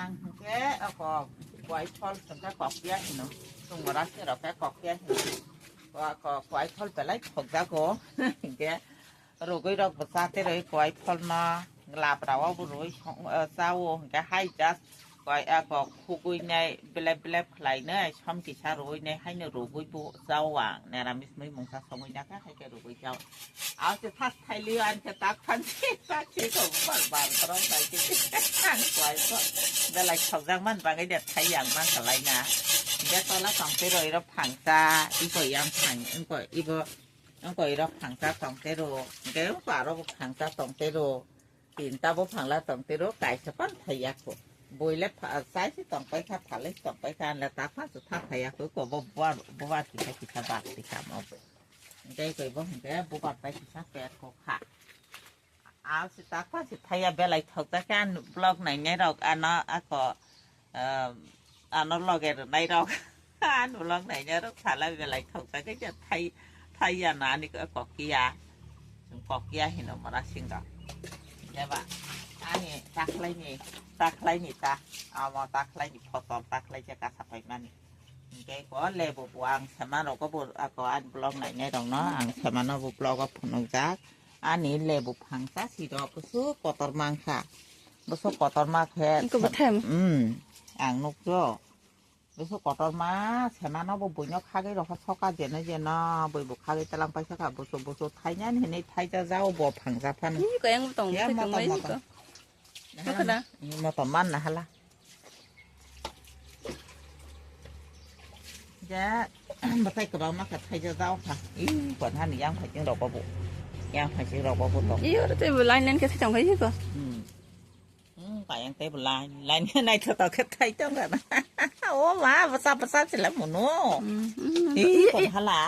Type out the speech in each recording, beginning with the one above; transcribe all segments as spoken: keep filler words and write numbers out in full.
Ang hwnkhe oko kuai phol hwnkhe kokya hino. Chwng mora se rok khe kokya hino. Ko, ko, kuai phol belai thokjago. Hwnkhe rwgwi rok bo cha teroi kuai phol no labra o bo rwui song, eh, cha o hwnkhe hai just kuai, eh, kok khugui nai belep belep khlai nai som kisa rwui nai haino rwgwi bo cha o ang neramis mui mungsa songwi na kha hai khe rwgwi cha o. Aw se thas thaili an khe tak phan si tak si ko bar bar tro sai khe ang kuai ko belai thokjak man bagwi de thai yang man khlai na. Hwnkhe tola tong teroi rok phangsa iko yang phang iko ibo Wngkoi rok phangsa tong tero, hwnkhe wngkoi aro bo phangsa tong tero, tinta bo phangla tong tero, kaisa pan thaiya kho. Boile pha-, saisi tong paikha, phalai tong paikha, anle ta phansa tha thaiya kho, ko bo buar, buar kisa kisa bar tikha mo bo. Hwnkhe koi bo hwnkhe bubar bai kisa pet kho kha. Aw, si takwa si thaiya belai thokjak khe ani vlog nainai rok ano ako, ah, ano loge rwnai rok. Ani vlog nainai rok sala belai thokjak khe thai, thaiya na ani kokya. Chwng kokya hino mora sing rok. Jeba ani takhlai ni, takhlai ni ta, amo takhlai ni photol takhlai je kasa paimani. Hingke ko lebu bo ang sema rok bo ako ani vlog nainai rok no ang sema no bo vlog o phunukjak. Ani lebu phangsa si rok bwswk kotor mankha. Bwswk kotor ma khe Iko sem-, bwthai. Hmm, ang nukjo. Bwswk kotor ma sema no bo buino khagwi rokha soka jeno jeno bui bo khagwi talang paisa kha bwswk bwswk thainani hinwi thaija jao bo phangsa phano. Iko yang tong Ya, bwthai motom, tongmani motom. Iko. Nahala Nukha na? ma-, motom man nahala. Ja, batai kwbangma khe thaijak jao kha. Ih, kon hani yang phai chwng rok bo. Yang phai chwng rok bo to. Iyo, tei bo line line khe thai tong khai ko. Hmm. Hmm, pa yang tei bo line, line khe naithotok khe thai tong kha na. O ma, bwsa, bwsa chila muno. Hmm, hmm. Ih, Iya, kon iya. hala.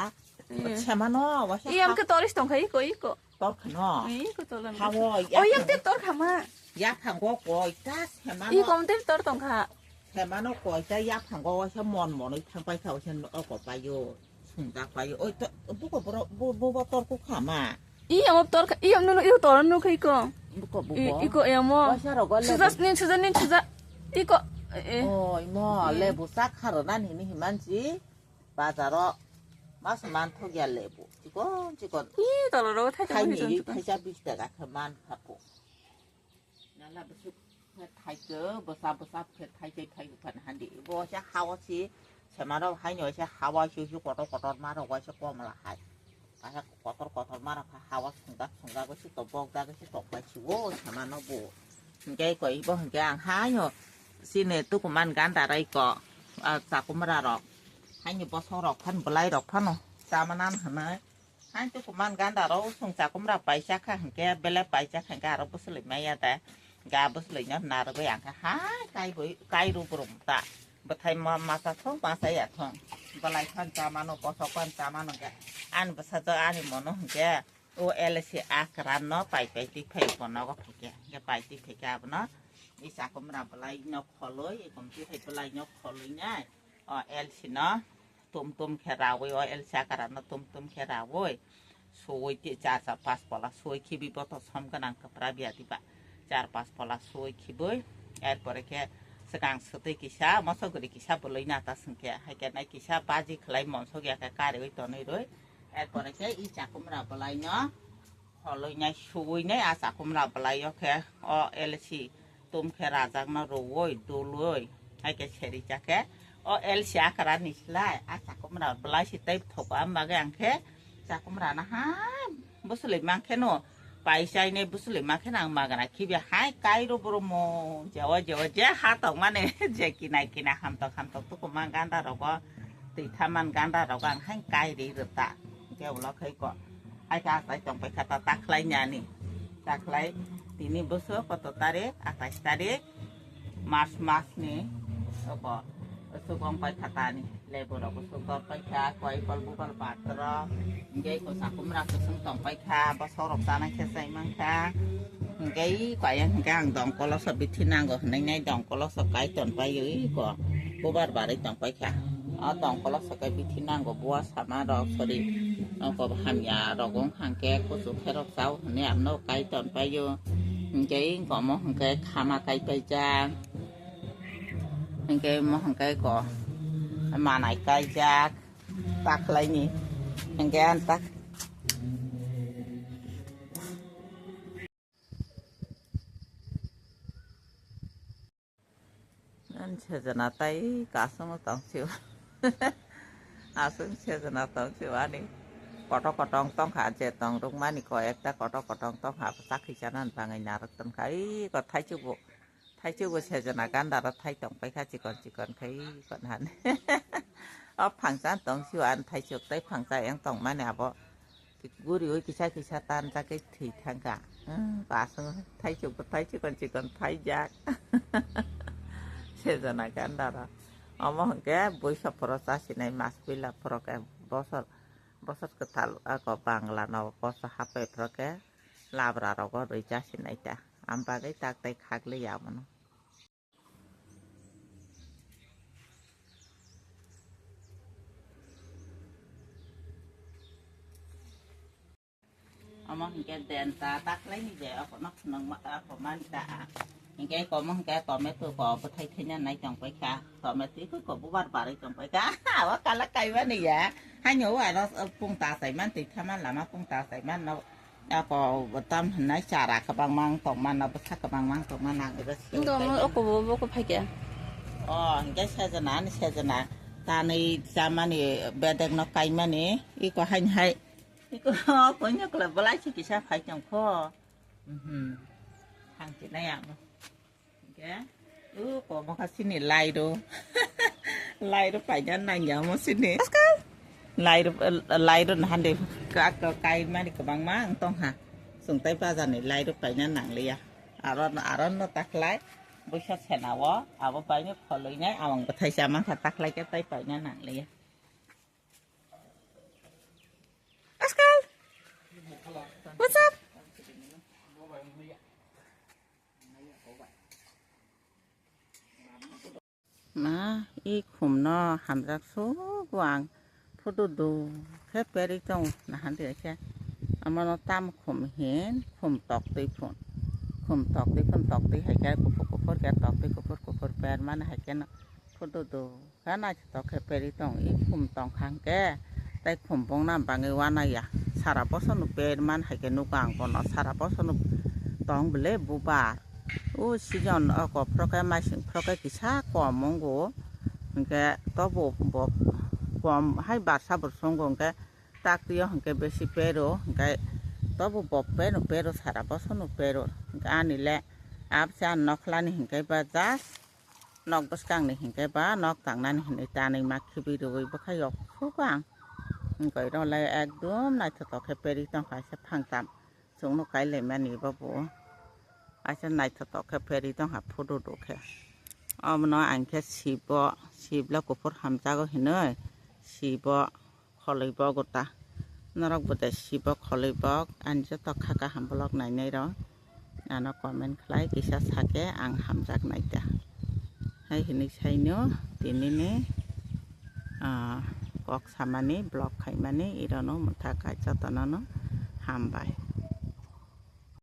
Iya. Chama no, wasa Iya, ha- amke toris tong khai ko, iko. Tor khano. Ih, ko tolan. Hawo, Oh, yang te tor khama. Yaphang go koi ta sema Ih, no. kom te tor tong kha. Sema no koi ta yaphang go waisa mon monoi thang pai kha waisa no ko payo. Sung ta payo. Oi to buko bro bu bu bo tor ku khama. Ih, amo tor kha. Ih, amo no ih tor no khai ko. Buko Ih, buko. iko amo. Waisa ro go le. Sujas nin, sujas nin, suja. Iko. Eh, eh. Oi mo Hmm. le bu sak kharo nan hini himan si. Bazaro mas man thok ya le bu. Chikon chikon. Ih, tolo ro thai Khai tong ni hi tong. Thaisa bis taka khe man kha po. Nala bwswk khe thaikhe, bwsa bwsa khe thaikhe, thaikhe phan handi. Bo se hawa si, semano haino se hawa si, si kotor kotor ma rok waisa komla hai. Kaisa kotor kotor ma rok hawa sungjak sungjak si to bok jak si tok bai si o semano bo. Hingke koi bo hingke ang haino sini tukuman ganda rai ko, ah, chakumra rok. Haini bosok rok phan, bwlai rok phano chamanan hwnwi. Hain tukuman ganda rok usung chakumra paisa kha hwnkhe, belep paisa kha hwnkhe aro bwswlwi maya da. Ga bwswlwi no narwgwi ang khe hai kai bui, kai ru brum ta. Bwthai ma masa thung masa ya thung. Bwlai phan chamano, bosok phan chamano khe. Ani bwsa do ani mono hwnkhe o L C akran no pai pai tik phai ko nogo phaikhe. Hwnkhe pai tik phaikhe abono i chakumra bwlai no kholwi, i komti hai bwlai no kholwi nai. O L C no tum tum khe rawi, o L C akara no tum tum khe rawi. Suwi ti char char pas pola suwi khibi boto som gwnang kwpra biya diba. Char pas pola suwi khibwi. Erpore khe swkang swtwi kisa, moso guri kisa bwlwi nata swngkhe. Haikhe nai kisa baji khlai monsok ya khe kariwi tonwi rwi. Erpore khe i chakumra bwlai no Kholwi nai suwi nai a chakumra bwlai o khe o L C tum khe rajak no ruwi dului hai khe seri cha khe o L C akra ni slai a chakumra bwlai si tei thok am bagwi ang khe chakumra no ha bwswlwi mang khe no paisai nai bwswlwi mang khe no ang magana khibi hai kai ro bwrwmo jewa jewa je ha tong mani je kinai kinai ham tok ham tok tuku ma ganda rogo twi thaman ganda rogo ang hai kai ri rwta. Hwnkhe ulo khai ko. Hai khe achai tong pai kha ta, ta khlai ni ani. Ta khlai tini bwswk koto tarik? Atais tarik, March mas ni. Oko bwswk ong pai kha ta ani. Lebu rok bwswk dor pai kha, koi bal bubal patro. Hwnkhe ko sakumra kwchwng tong pai kha, bosok rok chanai khe chai man kha. Hwnkhe i kayang hwnkhe ang dongkolo so bithi nango hwnwi nai dongkolo so kai ton pai o i ko. Bubar barwi tong pai kha. O dongkolo so khe bithi nango bua sama rok sori. Nokop hamya rok wng hangke kuchuk khe rok chao hwnwi ang no kai ton pai o. Hwnkhe i komo hwnkhe khama kai pai jak. Hingke mo hingke ko manai kaijak taklaini hingke an tak. An sejana tai kasongo tongsiu. Aswk sejana tongsiu ani koto kotong tongkha je tong rwkmani ko ekta koto kotong tongkha bwsa kisa nani bangwi narwk tongkha iko thaichukbo. Thaichukbo sejana gandaro thai tongpaikha chikon chikon khai ikon han. O phangsa tong sio ani thaichuk tei phangsa eng tongmani abo guriui kisa kisa tanjagwi thwi thangkha. Basongo thaichukbo thai chikon chikon thaijak. Sejana gandaro. Omo hwnkhe buisa phoro chasinai mas puila phoro khe bosor bosor kwtal ako bangla no poso hapai phoro khe. Labra rogo rwi chasinai ta. Am bagwi tak tai khakliya abono. Omo hinkhe den ta taklaini je okono khwnangma ako mani ta. Hinkhe komo hinkhe tomato ko bwthai thaina nai tongpaikha. Tomato ikho ko bubar barwi tongpaikha. Awa kala kaimani ya. Haino aro pung ta chaiman twi thama lama pung ta chaiman no. Ako tam hinai chara kwbangma wng tongmano, bwsa kwbangma wng tongmano ang eba siyung Wngtongmo taiman. Oko bo, bo kho phaikha. O, hinkhe sejana, ani sejana, tanwi chamani, bedekno kaimani, iko haini hai. Iko, koinokle belai se kisa phai tongkho. Mhm. Thangchinai ang. Hingke, o, komo kha sini lairo. Lairo paina nangya mo sini. Lairu, lairu hande ka, ka, kaimani kwbangma wng tongkha. Chwng tai bazar ni lairu paina nangliya. Aro, aro no taklai buisa sena o, abo baino kholwi nai, awang bwthai sa mankha taklai khe tai paina nangliya. Askal! What's up? Ma, i khumno hamjak sugo ang photo do khe peri tong nahan de khe. Amano tam khum hin, khum tok twi phun. Khum tok twi phun, tok twi hai khe kuphur kuphur khe tok twi kuphur kuphur per mani hai khe no photo do. Kha naithotok khe peri tong, i khum tong kha hwnkhe, tei khum bongna bangwi uanaiya. Sara bosonw per man hai khe nugo ang bono, sara bosonw tong bwle bubar. O season o kophro khe, maising phro khe kisa kom wngo, hwnkhe tobo bo kom hai barsa bo swngo hwnkhe tak twi o hwnkhe besi pero, hwnkhe tobo bo pero, pero sara bosonw pero. Hwnkhe ani le abse ani nokhlani hwnkhe ba just nok bwskangni hinkhe ba nok tangnani hinwi tanwi ma khibi rwui bwkha yok sugo ang. Wngkoi rw lai ekdom naithotok khe peri tongkha se phangtam. Chwngno kailaimani bobo. Aisa naithotok khe peri tongkha photo do khe. Omono ang khe sibo, sibla kuphur hamjago hinwi sibo. Kholwi bok ta. Norok bo de sibo kholwi bok. Ani joto kha kaham vlog nainai rok ano comment khlai kisa sake ang hamjak nai ta. Hai hinwi saino tinini, ah, kok samani vlog khaimani irono mwthak kai jotono no hambai.